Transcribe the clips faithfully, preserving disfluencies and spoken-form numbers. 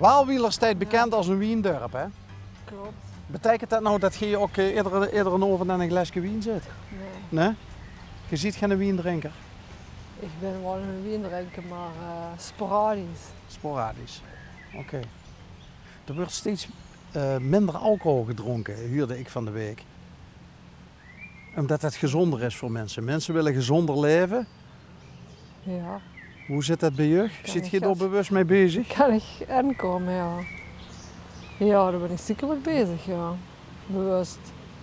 Waalwieler steit bekend es ein wiendörp, hè? Klop. Beteikent det noe det geer ouch, eh, iedere, iedere aovend aan ein glaeske wien zit? Nae. Nae? Geer zeet geine wiendrinker? Ich bön waal eine wiendrinker, mer, eh, sporadisch. Sporadisch. Oké. D'r wuuert steeds, eh, minder alcohol gedrónke, huuerde ich van de waek. Ómdet det gezónder is veur minse. Minse wille gezónder laeve. Jao. Wie zit det bie uch? Zeet geer dao bewus mei bezig? Kan ich inkómme, jao. Jao, dao bön ich zeker mei bezig, jao. Bewus.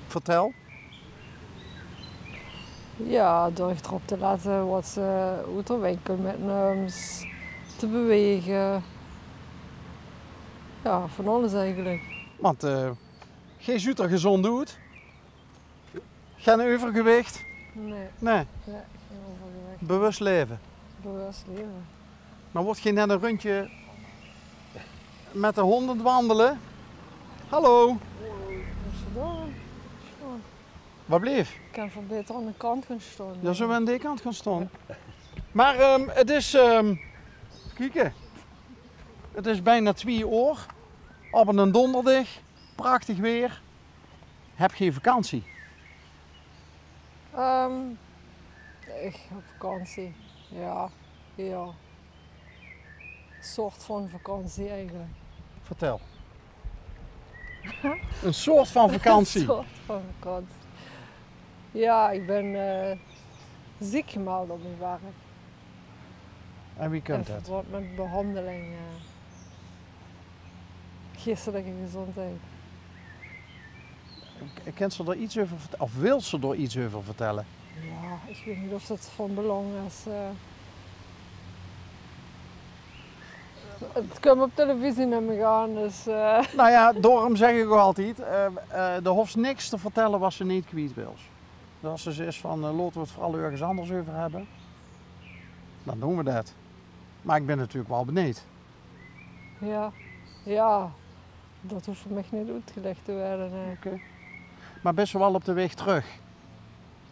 Vertèl. Jao, door dich d'rop te lètte waat se oet de winkel mitnums, te bewege. Jao, van alles eigelik. Want, eh, geer zuut d'r gezónd oet. Gein euvergewich? Nae. Nae. Nae, gein euvergewich. Bewus laeve? Bewus laeve. Mer woort geer net ein rundje mit de hónj aan 't wandele? Hallo. Waat bleef? Ich kan väöl baeter aan de kant gaon staon. Jao, zölle v'r aan dae kant gaon staon? Mer, ehm, 't is, ehm, effe kieke. 't Is bienao twieë oor. Op eine dónderdig. Prachtig waer. Höb geer vakantie? Ehm, ich höb vakantie. Jao, jao. Soort van vakantie eigelik. Vertèl. Ein soort van vakantie. Ein soort van vakantie. Jao, ich bön, eh, zeek gemeld op mien werk. En wie kump det? In verband mit behanjeling, eh, geestelike gezóndheid. Kins se dao get euver vert-, of wils se dao get euver vertèlle? Jao, ich weit neet of det van belang is, eh. 't Kump op televisie, num ich aan, dus, eh. Noe jao, daorum zègk ich ouch altied, eh, eh, doe hoofs niks te vertèlle waat se neet kwiet wils. Dus es se zaes van, eh, laote v'r 't veural örges angers euver höbbe, dan doon v'r det. Mer ich bön natuurlik waal beneejd. Jao, jao, det hoof veur mich neet oetgelag te waere, nae. Oké. Mer bis se waal op de waeg trök?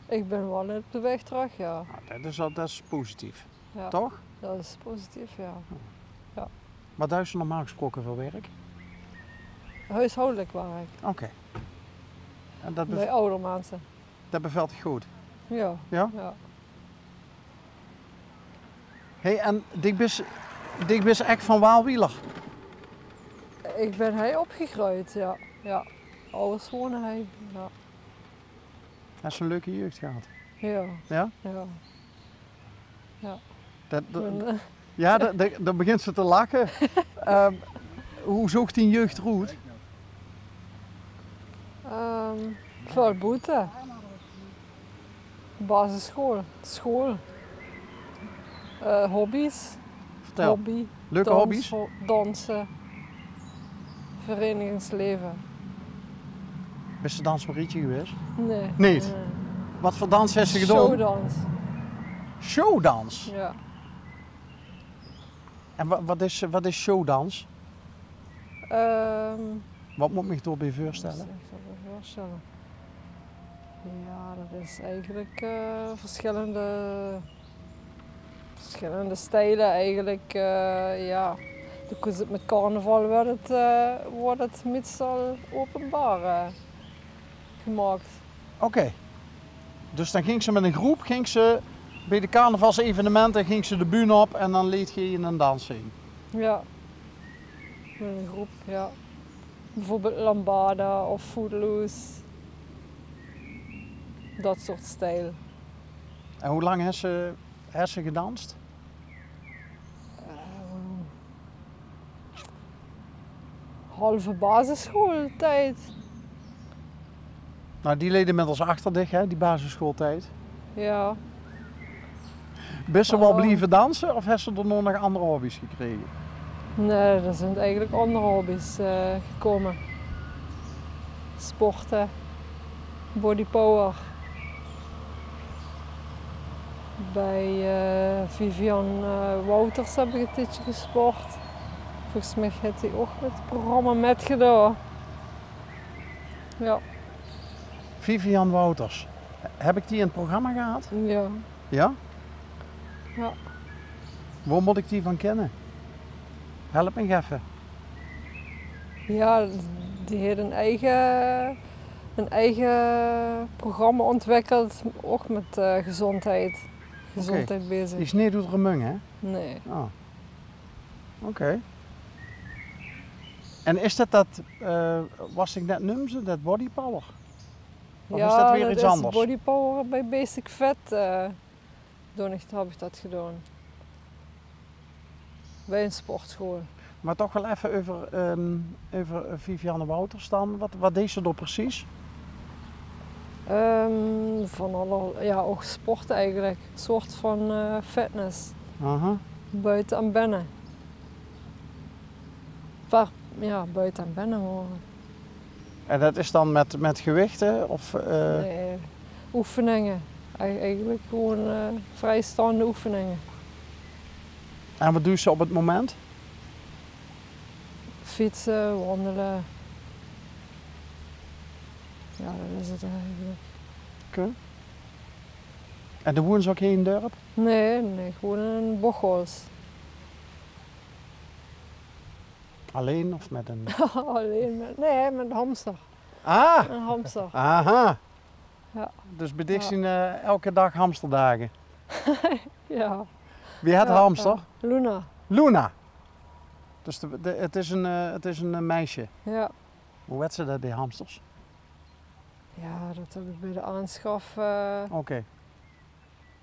Ich bön waal op de waeg trök, jao. Noe, det is al, det is positief. Jao. Toch? Det is positief, jao. Jao. Waat duis se normaal gesproke veur werk? Huishoudelijk werk. Oké. En det bev-, bie awwer minse. Det bevèlt dich good? Jao. Jao? Jao. Hey, en dich bis, dich bis ech van Waalwieler? Ich bön hei opgegreujd, jao. Jao. Awwers wone hei, jao. Höbs se ein leuke jeug gehad? Jao. Jao? Jao. Jao. Det, det, jao, det, det, dan begins se te lache. Ehm, wie zoog dien jeug d'roet? Ehm, väöl boete. Basisschool, school. Eh, hobby's. Vertèl. Hobby. Leuke hobby's? Danse, danse. Verenigingsleve. Bis se dansmarietje gewaes? Nae. Neet? Nae. Waat veur dans höbs se gedaon? Showdans. Showdans? Jao. En wa-, waat is, waat is showdans? Ehm, waat mót ich mich daobie veurstèlle? Waat mót ich mich daobie veurstèlle? Jao, det is eigelik, eh, versjillende, versjillende stijle eigelik, eh, jao. Doe kóns 't mit carnaval, wuuert 't, eh, wuuert 't meistal openbaar, eh, gemaak. Oké. Dus dan gings se mit ein groep, gings se bie de carnavalsevenemente, gings se de bühne op en dan leets se ein dans zeen? Jao. Mit ein groep, jao. Bieveurbeeld lambada of footloose. Det soort stijl. En wie lang höbs se, höbs se gedans? Ehm, halve basisschooltied. Noe, die ligk inmiddels achter dich, hè, die basisschooltied. Jao. Bis se waal blieve danse of höbs se daonao nog anger hobby's gekrege? Nae, d'r zeen eigelik anger hobby's, eh, gekómme. Sporte, bodypower. Bie, eh, Vivian, eh, Wouters höb ich ein tiedje gesport. Volges mich haet die ouch mit 't programma mitgedaon. Jao. Vivian Wouters. Höb ich die in 't programma gehad? Jao. Jao? Jao. Wo mót ich die van kinne? Help mich effe. Ja, die haet 'n eige, 'n eige programma ontwikkeld, ouch mit, eh, gezóndheid. Gezóndheid bezig. Die is neet oet Remunj, hè? Nae. Ah. Oké. En is det det, eh, waat ich net neumde, det bodypower? Of is det weer get anders? Bodypower bie Basic Fit, eh, doon ich, höb ich det gedaon. Bie 'n sportschool. Mer toch waal effe euver, ehm, euver, eh, Vivianne Wouters dan. Waat, waat deis se dao precies? Ehm, van alle, ja, ouch sport eigelik. Soort van, eh, fitness. Aha. Buite en binne. Ver-, ja, buite en binne, mer En det is dan mit, mit gewichte of, eh? Nae, oefeninge. Ei-, eigelik gewoon, eh, vriestaonde oefeninge. En waat deis se op 't moment? Fietse, wandele. Ja, det is 't eigelik. Oké. En doe woens ouch hie in 't dörp? Nae, nae, gewoon in Bocholt. Allein of mit 'n Allein mit, nae, mit 'n hamster. Ah! 'n Hamster. Aha. Ja. Dus bie dich zien, eh, eder daag hamsterdaag. Ja. Wie hèt de hamster? Ja. Luna. Luna. Dus de, de, 't is 'n, eh, 't is 'n, eh, meisje. Ja. Wie wèts se det bie hamsters? Ja, det höb ich bie de aanschaf, eh, Oké.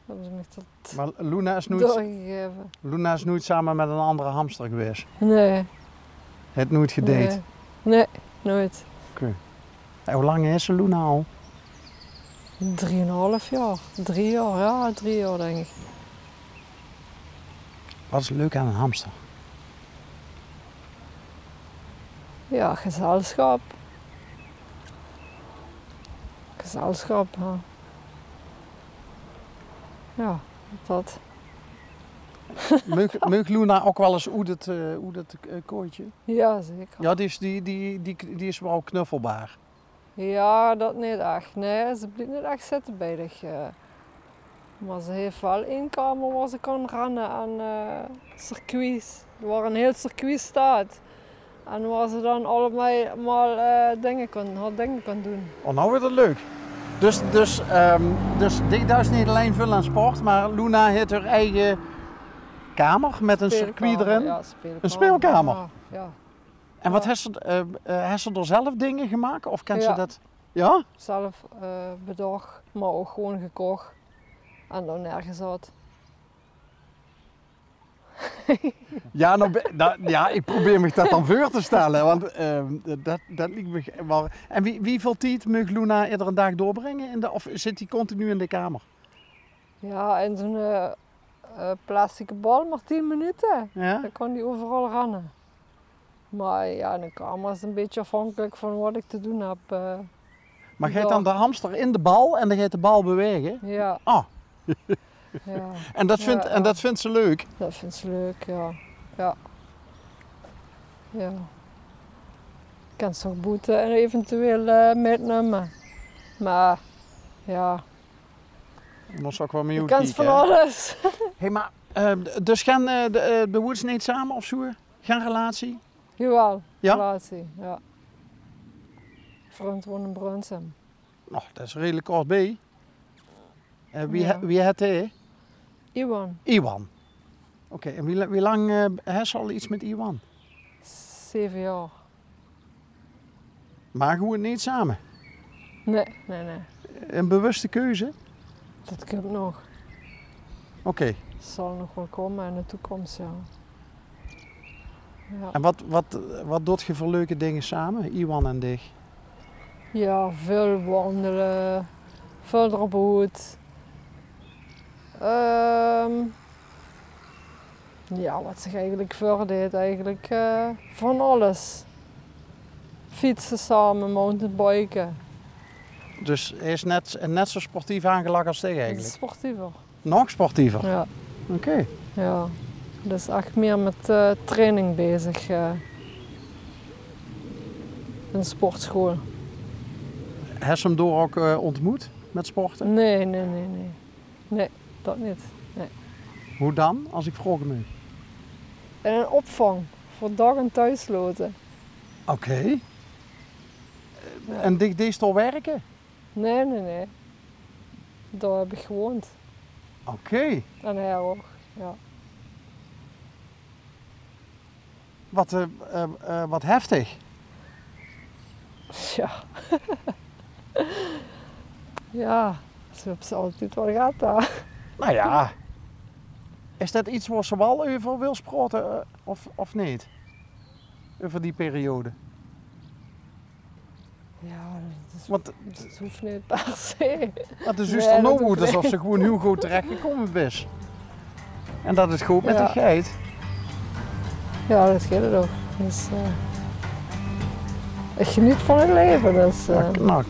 Höbbe ze mich det doorgegaeve. Mer Luna is noeit, Luna is noeit same mit 'n anger hamster gewaes? Nae. Haet noeit gedate? Nae. Nae, noeit. Oké. En wie lang is Luna al? Drieënhalf jaor. Drie jaor, ja, drie jaor, dink ich. Waat is leuk aan 'n hamster? Ja, gezelsjap. Gezelsjap, ja. Ja, det. Meug, meug Luna ouch waal ins oet 't, eh, oet 't, eh, kooitje? Ja, zeker. Ja, die is, die, die, die, die is waal knuffelbaar. Ja, det neet ech. Nae, ze blief neet ech zitte bie dich, eh. Mer ze haet waal ein kamer wo ze kan renne en, eh, circuits. Wo 'n hiel circuit steit. En wo ze dan allemaol, eh, dinger kan, häör dinger kan doon. Oh, noe weurt 't leuk. Dus, dus, ehm, dus dich duis neet allein väöl aan sport, mer Luna haet häör eige kamer mit 'n circuit d'rin. Speelkamer, ja, speelkamer. 'n Speelkamer? Ja, ja. En waat, höbs se, eh, eh, höbs se dao zelf dinger gemaak? Of kins se det? Ja? Zelf, eh, bedach, mer ouch gewoon gekoch. En dan neergezat. Ja, noe, be-, noe, ja, ich probeer mich det dan veur te stelle, want, ehm, det, det liek mich waal. En wie, wieväöl tied meug Luna eder daag doorbringe in de, of zit die continu in de kamer? Ja, in zo'n, eh, eh, plastieke bal, mer tien minute. Ja? Dan kan die euveral renne. Mer ja, de kamer is 'n bietje aafhankelik van waat ich te doon höb, eh. Mer geit dan de hamster in de bal en dan geit de bal bewaege? Ja. Ah. Ja. En det vindt, en det vindt ze leuk? Det vindt ze leuk, ja. Ja. Ja. Kins se ouch boete en eventueel, eh, mitnumme. Mer ja. Mós ouch waal mit oetkieke, hè? Kins van alles. Hé, mer, eh, dus gein, eh, de, eh, de woens neet same of zoe? Gein relatie? Jawaal, relatie, ja. Vrund woont in Brunssum. Noe, det is redelik kort bie. Eh, wie hèt, wie hèt hae? Iwan. Iwan. Oké, en wie la-, wie lang, eh, höbs se al get mit Iwan? Zeve jaor. Mer gewoen neet same? Nae, nae, nae. 'n Bewuste keuze? Det kump nog. Oké. Zal nog waal kómme in de toekoms, ja. Ja. En waat, waat, waat doot geer veur leuke dinger same, Iwan en dich? Ja, väöl wandele, väöl d'rop oet. Ehm, ja, waat zich eigelik veurdeit, eigelik, eh, van alles. Fietse same, mountainbike. Dus hae is net, net zoe sportief aangelag es dich eigelik? Sportiever. Nog sportiever? Ja. Oké. Ja. Dus ech mier mit, eh, training bezig, eh, in sportschool. Höbs se 'm dao ouch, eh, ontmoet mit sporte? Nae, nae, nae, nae. Nae, det neet. Nae. Wie dan, es ich vraoge maag? In 'n opvang veur daag- en thoeslote. Oké. En dich deis dao wirke? Nae, nae, nae. Dao höb ich gewoond. Oké. En hae ouch, jao. Wat, eh, eh, eh, wat heftig. Jao. Jao, ze höbbe ze altied waal gehad, hè. Nou jao. Is det get wo se waal euver wils praote, eh, of, of neet? Euver die periode? Jao, det is, want det hoof neet per se. Want 't zuus d'r noe oet esof se gewoen hiel good terechgekómme bis. En det 't good mit dich geit. Jao, det geit ouch. Dus, eh, ich geneet van 't laeve, dus, eh. Nou,